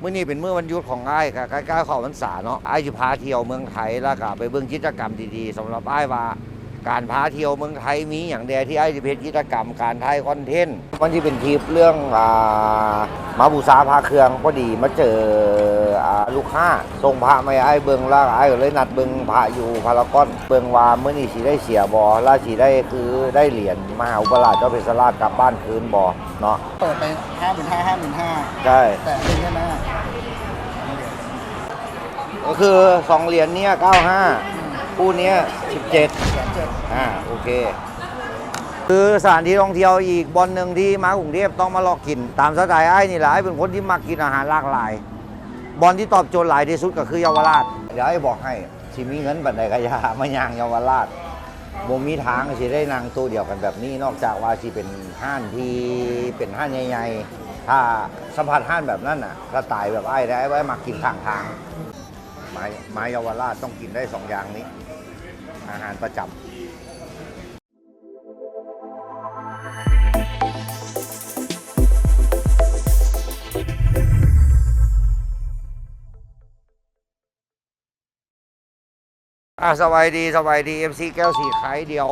ມື້ນີ້ເປັນມື້ວັນຢຸດຂອງອ້າຍ ກະໃກ້ໆເຂົ້າພັນສາເນາະ. ອ້າຍຊິພາທ່ຽວເມືອງໄທ ແລ້ວກະໄປເບິ່ງກິດຈະກຳດີໆ. ສຳລັບອ້າຍວ່າ ການພາທ່ຽວເມືອງໄທມີຫຍັງແດ່ທີ່ອ້າຍຊິເຮັດກິດຈະກຳ ການຖ່າຍຄອນເທັນ. ມັນຊິເປັນທຣິບເລື່ອງ ອ່າ ມາບູຊາພະເຄື່ອງ. ພໍດີມາເຈີ ອ່າ ລູກຄ້າສົ່ງພະມາໃຫ້ອ້າຍເບິ່ງ ແລ້ວອ້າຍກະເລີຍນັດເບິ່ງພະຢູ່ພາລາກອນ ເບິ່ງວ່າມື້ນີ້ຊິໄດ້ເສຍບໍ່ ແລ້ວຊິໄດ້ຄືໄດ້ຫຼຽນມະຫາອຸປະລາດເຈົ້າເພັດຊະລາດກັບບ້ານຄືນບໍ່ເນາະ. ເປີດໄປຫ້າໝື່ນຫ້າ ຫ້າໝື່ນຫ້າ ໃຊ່ ແສນໜຶ່ງໄດ້ໄໝ? ກໍຄືສອງຫຼຽນເນຍ ເກົ້າຫ້າ ອືມ ຄູ່ເນຍ ສິບເຈັດ ແສນເຈັດ ອ່າ ໂອເຄ. ຄືສະຖານທີ່ທ່ອງທ່ຽວອີກບ່ອນໜຶ່ງທີ່ມາກຸງເທບຕ້ອງມາເລາະກິນ ຕາມສະໄຕອ້າຍນີ້ແຫຼະ. ອ້າຍເປັນຄົນທີ່ມັກກິນອາຫານຫຼາກຫຼາຍ. ບ່ອນທີ່ຕອບໂຈດຫຼາຍທີ່ສຸດກໍຄືເຍົາວະລາດ. ດຽວອ້າຍບອກໃຫ້ ຊິມີເງິນປານໃດກະຢ່າມາຍ່າງເຍົາວະລາດ. ບໍ່ມີທາງຊິໄດ້ນັ່ງໂຕະດຽວກັນແບບນີ້ ນອກຈາກວ່າຊິເປັນຮ້ານທີ່ເປັນຮ້ານໃຫຍ່ໆ. ຖ້າສຳຜັດຮ້ານແບບນັ້ນນະ ສະໄຕແບບອ້າຍໄດ໋ ອ້າຍມັກກິນຂ້າງທາງ. ມາ ມາເຍົາວະລາດຕ້ອງກິນໄດ້ສອງຢ່າງນີ້ ອາຫານປະຈຳ. ອ່າ ສະບາຍດີ ສະບາຍດີ ເອັຟຊີ ແກ້ວສີໄຄ. ດຽວ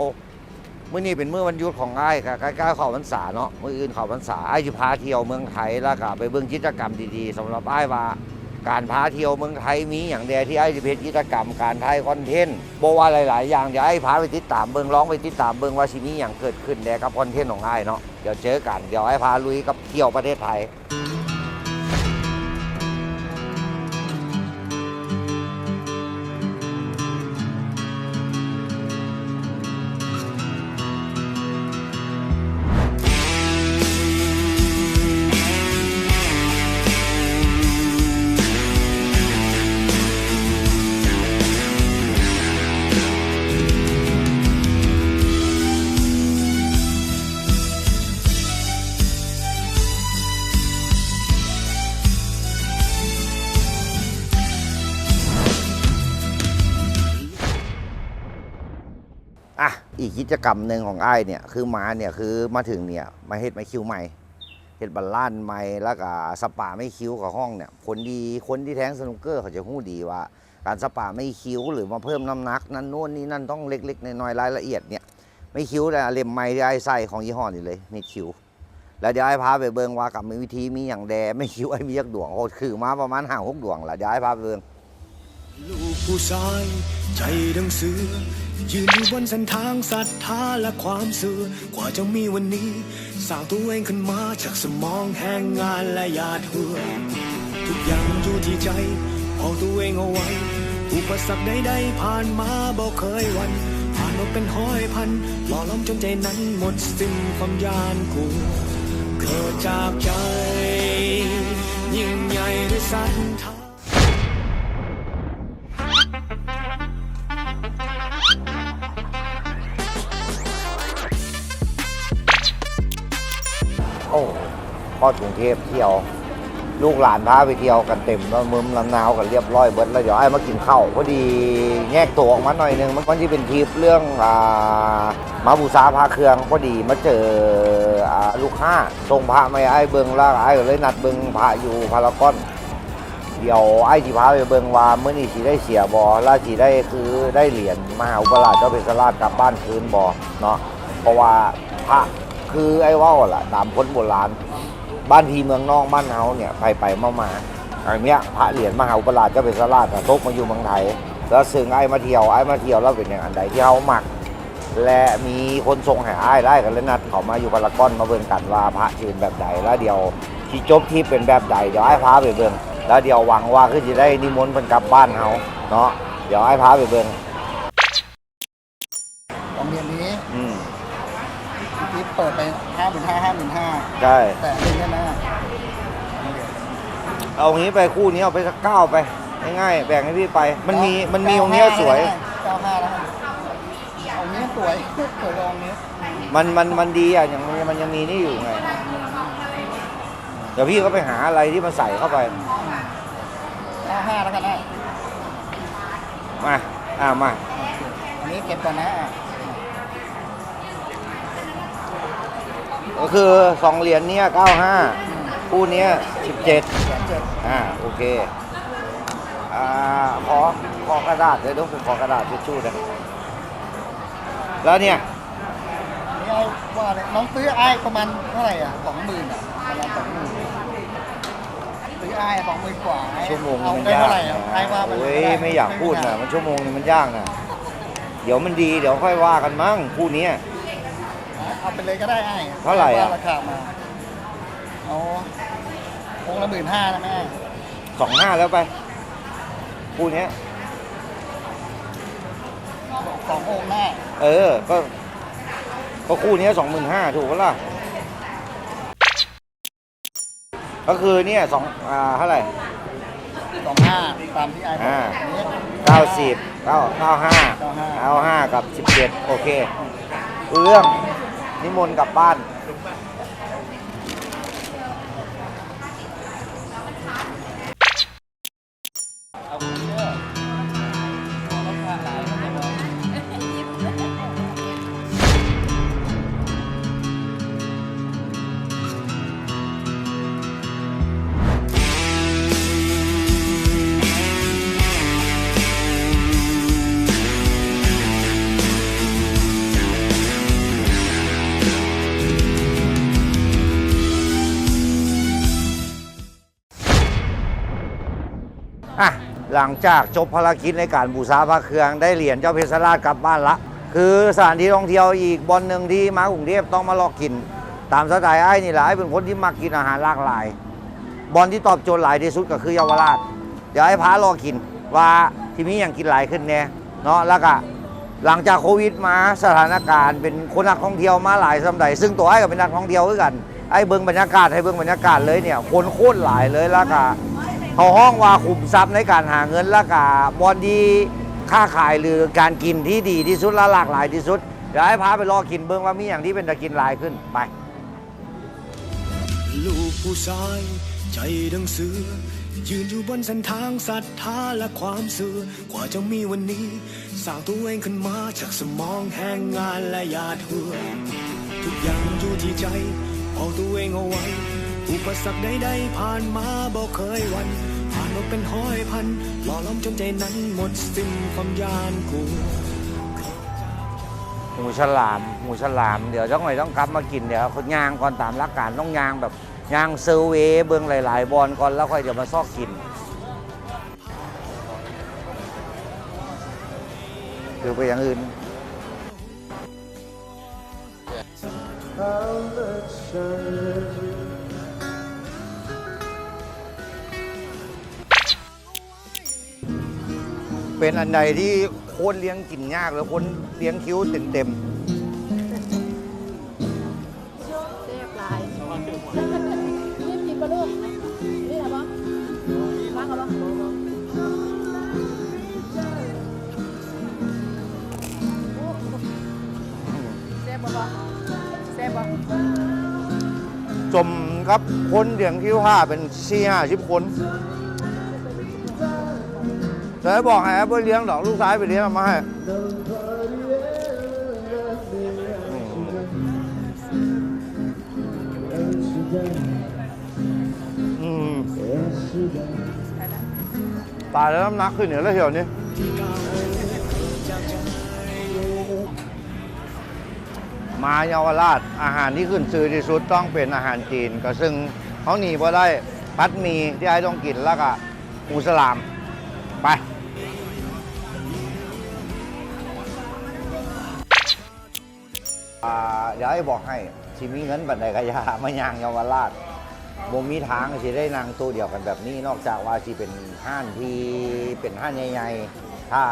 ມື້ນີ້ເປັນມື້ວັນຢຸດຂອງອ້າຍ ກະໃກ້ໆເຂົ້າພັນສາເນາະ. ມື້ອື່ນເຂົ້າພັນສາ ອ້າຍຊິພາທ່ຽວເມືອງໄທ ແລ້ວກະໄປເບິ່ງກິດຈະກຳດີໆ. ສຳລັບອ້າຍວ່າ ການພາທ່ຽວເມືອງໄທມີຫຍັງແດ່ທີ່ອ້າຍຊິເຮັດກິດຈະກຳ ການຖ່າຍຄອນເທັນ ບໍ່ວ່າຫຼາຍໆຢ່າງ. ດຽວອ້າຍພາໄປຕິດຕາມເບິ່ງ ລອງໄປຕິດຕາມເບິ່ງວ່າຊິມີຫຍັງເກີດຂຶ້ນແດ່ກັບຄອນເທັນຂອງອ້າຍເນາະ. ດຽວເຈີກັນ ດຽວອ້າຍພາລຸຍກັບທ່ຽວປະເທດໄທ. ອ່ະ ອີກກິດຈະກຳໜຶ່ງຂອງອ້າຍເນຍ ຄືມາເນຍ ຄືມາເຖິງເນຍ ມາເຮັດໄມ້ຄິ້ວໃໝ່ ເຮັດບາລານໃໝ່ ແລ້ວກະສະປາໄມ້ຄິ້ວ ເຂົາຮ້ອງເນຍ ຄົນທີ່ ຄົນທີ່ແທງສະໜຸກເກີເຂົາຈະຮູ້ດີວ່າ ການສະປາໄມ້ຄິ້ວ ຫຼືມາເພີ່ມນ້ຳໜັກນັ້ນໂນ້ນນີ້ນັ້ນ ຕ້ອງເລັກໆນ້ອຍໆ ລາຍລະອຽດເນຍ. ໄມ້ຄິ້ວແລະເຫຼັ້ມໃໝ່ທີ່ອ້າຍໃສ່ຂອງຍີ່ຫໍ້ນີ້ເລີຍ ມີດຄິ້ວ. ແລ້ວດຽວອ້າຍພາໄປເບິ່ງວ່າກຳມະວິທີມີຫຍັງແດ່ ໄມ້ຄິ້ວອ້າຍມີຈັກດວງ. ໂອ້ ຖືມາປະມານຫ້າຫົກດວງລະ ດຽວອ້າຍພາໄປເບິ່ງ. ລູກຜູ້ຊາຍໃຈດັ່ງເສືອ ຢືນຢູ່ບົນເສັ້ນທາງສັດທາ ແລະ ຄວາມເຊື່ອ ກວ່າຈະມີວັນນີ້ ສ້າງຕົວເອງຂຶ້ນມາຈາກສະໝອງແຮງງານ ແລະ ຫຍາດເຫື່ອ ທຸກຢ່າງຢູ່ທີ່ໃຈ ເອົາຕົວເອງເອົາໄວ້ ອຸປະສັກໃດໆຜ່ານມາບໍ່ເຄີຍຫວັ່ນ ຜ່ານມາເປັນຮ້ອຍພັນ ຫຼໍ່ຫຼອມຈົນໃຈນັ້ນໝົດສິ້ນຄວາມຢ້ານກົວ ເກີດຈາກໃຈຍິ່ງໃຫຍ່ດ້ວຍສັດທາ. ໂອ້ ຮອດກຸງເທບທ່ຽວ ລູກຫຼານພາໄປທ່ຽວກັນເຕັມລຳເມິມລຳນາວກັນລຽບຮ້ອຍເບິດແລ້ວ. ດຽວອ້າຍມາກິນເຂົ້າ ພໍດີແຍກໂຕອອກມາໜ້ອຍໜຶ່ງ ມັນ ມັນຊິເປັນທຣິບເລື່ອງ ອ່າ ມາບູຊາພະເຄື່ອງ. ພໍດີມາເຈີ ອ່າ ລູກຄ້າສົ່ງພະມາໃຫ້ອ້າຍເບິ່ງ ແລ້ວອ້າຍກະເລີຍນັດເບິ່ງພະຢູ່ພາລາກອນ. ດຽວອ້າຍຊິພາໄປເບິ່ງວ່າມື້ນີ້ຊິໄດ້ເສຍບໍ່ ແລ້ວຊິໄດ້ຄືໄດ້ຫຼຽນມະຫາອຸປະລາດເຈົ້າເພັດຊະລາດກັບບ້ານຄືນບໍ່ເນາະ. ເພາະວ່າພະ ຄືອ້າຍເວົ້າຫັ້ນລະ ຕາມຄົນໂບລານ ບ້ານພີ່ເມືອງນ້ອງບ້ານເຮົາເນຍ ໄປໄປມາມາ ອັນເນຍ ພະຫຼຽນມະຫາອຸປະລາດເຈົ້າເພັດຊະລາດນະ ຕົກມາຢູ່ເມືອງໄທ. ແລ້ວເຊິ່ງອ້າຍມາທ່ຽວ ອ້າຍມາທ່ຽວແລ້ວເປັນຫຍັງ ອັນໃດທີ່ເຮົາມັກ ແລະ ມີຄົນສົ່ງໃຫ້ອ້າຍ ແລ້ວອ້າຍກະເລີຍນັດເຂົາມາຢູ່ພາລາກອນ ມາເບິ່ງກັນວ່າພະຊິເປັນແບບໃດ ແລ້ວດຽວຊິຈົບທຣິບເປັນແບບໃດ ດຽວອ້າຍພາໄປເບິ່ງ. ແລ້ວດຽວຫວັງວ່າຄືຊິໄດ້ນິມົນເພິ່ນກັບບ້ານເຮົາເນາະ ດຽວອ້າຍພາໄປເບິ່ງ. ສອງຫຼຽນນີ້ ອືມ ທີ່ເປີດໄປຫ້າໝື່ນຫ້າ ຫ້າໝື່ນຫ້າ ໃຊ່ ແສນໜຶ່ງໄດ້ໄໝ? ເອົານີ້ໄປຄູ່ນີ້ ເອົາໄປສັກເກົ້າໄປ ງ່າຍໆ ແບ່ງໃຫ້ພີ່ໄປ. ມັນມີ ເກົ້າ ມັນມີອົງນີ້ສວຍ ເກົ້າຫ້າແລ້ວ ອົງນີ້ສວຍ ສວຍກວ່າອົງນີ້ ມັນ ມັນ ມັນດີອ່ະ ຍັງ ມັນ ມັນຍັງມີນີ້ຢູ່ໄງ. เดี๋ยวพี่ก็ไปหาอะไรที่มันใส่เข้าไป เก้าห้า แล้วกันนะ มา อ่า มา อันนี้เก็บก่อนนะ ก็คือสองเหรียญเนี่ย เก้าห้า อืม ຄູ່ນີ້ສິບເຈັດ ສິບເຈັດ ອ່າ ໂອເຄ ອ່າ ຂໍ ຂໍກະດາດເດີ ຂໍກະດາດທິດຊູ່ເດີ ແລ້ວເນຍ ນີ້ອ້າຍວ່າເລີຍ ນ້ອງຊື້ອ້າຍປະມານເທົ່າໃດອະ? ສອງໝື່ນອະ ປະມານສອງໝື່ນ ຊື້ອ້າຍສອງໝື່ນກວ່າ ຊົ່ວໂມງນີ້ມັນຍາກນະ ອ້າຍວ່າມັນ ໂອ້ຍ ໄມ່ຢາກພູດນະ ມັນຊົ່ວໂມງນີ້ມັນຍາກນະ ດຽວມັນດີ ດຽວຄ່ອຍວ່າກັນມັ້ງຄູ່ນີ້ ເອົາໄປເລີຍກໍໄດ້ອ້າຍ ເທົ່າໃດອະ? ວ່າລາຄາມາ ເອົາອົງລະໝື່ນຫ້ານະແມ່ ສອງຫ້າແລ້ວໄປ ຄູ່ເນີ້ຍ ສອງອົງນະ ເອີ ກໍ ກໍຄູ່ເນີ້ຍສອງໝື່ນຫ້າ ຖືກບໍ່ລະ? ກໍຄືເນີ້ຍ ສອງ ອ່າ ເທົ່າໃດ? ສອງຫ້າ ຕາມທີ່ອ້າຍບອກ ອ່າ ເກົ້າສິບ ເກົ້າ ເກົ້າຫ້າ ເກົ້າຫ້າ ເກົ້າຫ້າກັບສິບເຈັດ ໂອເຄ ຮູ້ເລື່ອງ ນິມົນກັບບ້ານ. ອ່ະ ຫຼັງຈາກຈົບພາລະກິດໃນການບູຊາພະເຄື່ອງ ໄດ້ຫຼຽນເຈົ້າເພັດຊະລາດກັບບ້ານລະ ຄືສະຖານທີ່ທ່ອງທ່ຽວອີກບ່ອນໜຶ່ງທີ່ມາກຸງເທບຕ້ອງມາເລາະກິນ ຕາມສະໄຕອ້າຍນີ້ລະ ອ້າຍເປັນຄົນທີ່ມັກກິນອາຫານຫຼາກຫຼາຍ ບ່ອນທີ່ຕອບໂຈດຫຼາຍທີ່ສຸດກໍຄືເຍົາວະລາດ ດຽວອ້າຍພາເລາະກິນວ່າຊິມີຫຍັງກິນຫຼາຍຂຶ້ນແດ່ເນາະ ແລ້ວກະຫຼັງຈາກໂຄວິດມາ ສະຖານະການເປັນຄົນນັກທ່ອງທ່ຽວມາຫຼາຍສ່ຳໃດ ຊຶ່ງໂຕອ້າຍກໍເປັນນັກທ່ອງທ່ຽວຄືກັນ ອ້າຍເບິ່ງບັນຍາກາດ ໃຫ້ເບິ່ງບັນຍາກາດເລີຍເນຍ ຄົນໂຄດຫຼາຍເລີຍ ແລ້ວກະເຂົາຮ້ອງວ່າຂຸມຊັບໃນການຫາເງິນ ແລ້ວກະບ່ອນທີ່ຄ້າຂາຍ ຫຼື ການກິນທີ່ດີທີ່ສຸດ ແລະ ຫຼາກຫຼາຍທີ່ສຸດ ດຽວອ້າຍພາໄປເລາະກິນເບິ່ງວ່າມີຫຍັງທີ່ເປັນຕາກິນຫຼາຍຂຶ້ນ ໄປ. ລູກຜູ້ຊາຍໃຈດັ່ງເສືອ ຢືນຢູ່ບົນເສັ້ນທາງສັດທາ ແລະ ຄວາມເຊື່ອ ກວ່າຈະມີວັນນີ້ ສ້າງຕົວເອງຂຶ້ນມາຈາກສະໝອງແຮງງານ ແລະ ຫຍາດເຫື່ອ ທຸກຢ່າງມັນຢູ່ທີ່ໃຈ ເອົາຕົວເອງເອົາໄວ້ ອຸປະສັກໃດໆຜ່ານມາບໍ່ເຄີຍຫວັ່ນ ຜ່ານມາເປັນຮ້ອຍພັນ ຫຼໍ່ຫຼອມຈົນໃຈນັ້ນໝົດສິ້ນຄວາມຢ້ານກົວ. ຫູສະຫຼາມ ຫູສະຫຼາມ ດຽວຈັກໜ້ອຍຕ້ອງກັບມາກິນ ດຽວຍ່າງກ່ອນ ຕາມຫຼັກການຕ້ອງຍ່າງແບບຍ່າງເຊີເວເບິ່ງຫຼາຍໆບ່ອນກ່ອນ ແລ້ວຄ່ອຍດຽວມາຊອກກິນ ຫຼືໄປຢ່າງອື່ນ. ເປັນອັນໃດທີ່ຄົນລຽງກິນຍາກ ແລະ ຄົນລຽງຄິວເຕັມໆ. ແຊບຫຼາຍ ນີ້ກິນບໍ່ລູກ ນີ້ລະບໍ່ ມາກະບໍ່ ແຊບບໍ່ພໍ່ ແຊບບໍ່ ສົມກັບຄົນລຽງຄິວຖ້າເປັນສີ່ຫ້າສິບຄົນ. ແຕ່ບອກໃຫ້ແອັບບໍ່ລ້ຽງດອກ ລູກຊາຍໄປລ້ຽງເອົາມາໃຫ້. ອືມ ຕາຍແລ້ວ ນ້ຳໜັກຂຶ້ນອີກແລ້ວດຽວນີ້. ມາເຍົາວະລາດ ອາຫານທີ່ຂຶ້ນຊື່ທີ່ສຸດຕ້ອງເປັນອາຫານຈີນ ກໍຊຶ່ງເຮົາໜີບໍ່ໄດ້ ຜັດໝີ່ທີ່ອ້າຍຕ້ອງກິນ ແລ້ວກະ ໝູສະຫຼາມ ໄປ. ອ່າ ດຽວອ້າຍບອກໃຫ້ ຊິມີເງິນປານໃດກະຢ່າມາຍ່າງເຍົາວະລາດ ບໍ່ມີທາງຊິໄດ້ນັ່ງໂຕະດຽວກັນແບບນີ້ ນອກຈາກວ່າຊິເປັນຮ້ານທີ່ເປັນຮ້ານໃຫຍ່ໆ ຖ້າ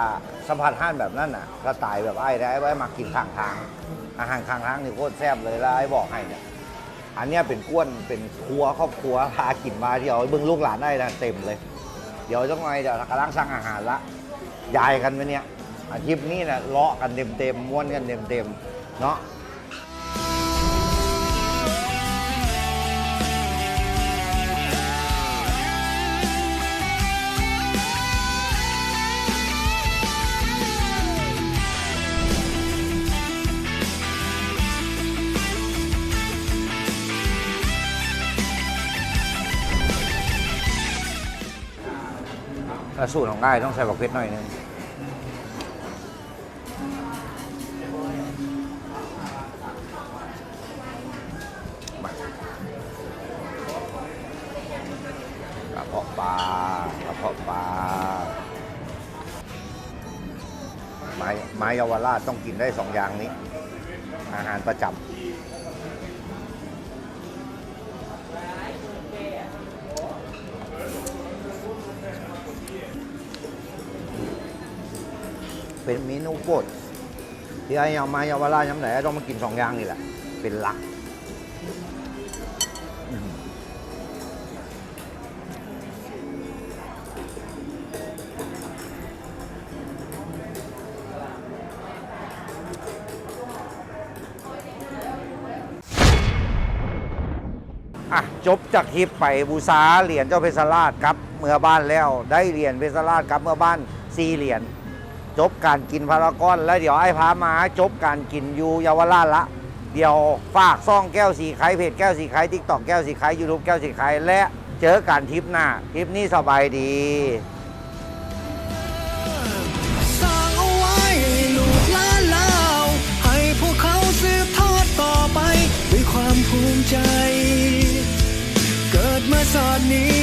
ສຳຜັດຮ້ານແບບນັ້ນນະ ສະໄຕແບບອ້າຍໄດ້ ອ້າຍມັກກິນຂ້າງທາງ ອາຫານຂ້າງທາງນີ້ໂຄດແຊບເລີຍ ແລ້ວອ້າຍບອກໃຫ້ເນຍ ອັນເນີ້ຍເປັນກວນ ເປັນຄົວຄອບຄົວ ພາກິນມາທ່ຽວ ເບິ່ງລູກຫຼານອ້າຍນະເຕັມເລີຍ ດຽວຈັກໜ່ອຍ ດຽວກຳລັງສັ່ງອາຫານລະ ຢາຍກັນໄປເນຍ ອາທິດນີ້ນະ ເລາະກັນເຕັມໆ ມ່ວນກັນເຕັມໆ ເນາະ. ແລະ ສູດຂອງອ້າຍຕ້ອງໃສ່ບັກເຜັດໜ້ອຍໜຶ່ງ. ມາ ກະເພາະປາ ກະເພາະປາ. ມາ ມາເຍົາວະລາດຕ້ອງກິນໄດ້ສອງຢ່າງນີ້ ອາຫານປະຈຳ. ເປັນເມນູໂປດ ທີ່ອ້າຍເຍົາ ມາເຍົາວະລາດຍາມໃດ ອ້າຍຕ້ອງມາກິນສອງຢ່າງນີ້ແຫຼະ ເປັນຫຼັກ. ອືມ. ອ່ະ ຈົບຈາກທຣິບໄປບູຊາຫຼຽນເຈົ້າເພັດຊະລາດກັບເມືອບ້ານແລ້ວ ໄດ້ຫຼຽນເພັດຊະລາດກັບເມືອບ້ານສີ່ຫຼຽນ. ຈົບການກິນພາລາກອນ ແລ້ວດຽວອ້າຍພາມາຈົບການກິນຢູ່ເຍົາວະລາດລະ. ດຽວຝາກຊ່ອງແກ້ວສີໄຄ ເພຈແກ້ວສີໄຄ TikTok ແກ້ວສີໄຄ YouTube ແກ້ວສີໄຄ ແລະ ເຈີກັນທຣິບໜ້າ. ທຣິບນີ້ສະບາຍດີ. ສ້າງເອົາໄວ້ໃຫ້ລູກຫຼານລາວ ໃຫ້ພວກເຂົາສືບທອດຕໍ່ໄປດ້ວຍຄວາມພູມໃຈ. ເກີດມາຊາດນີ້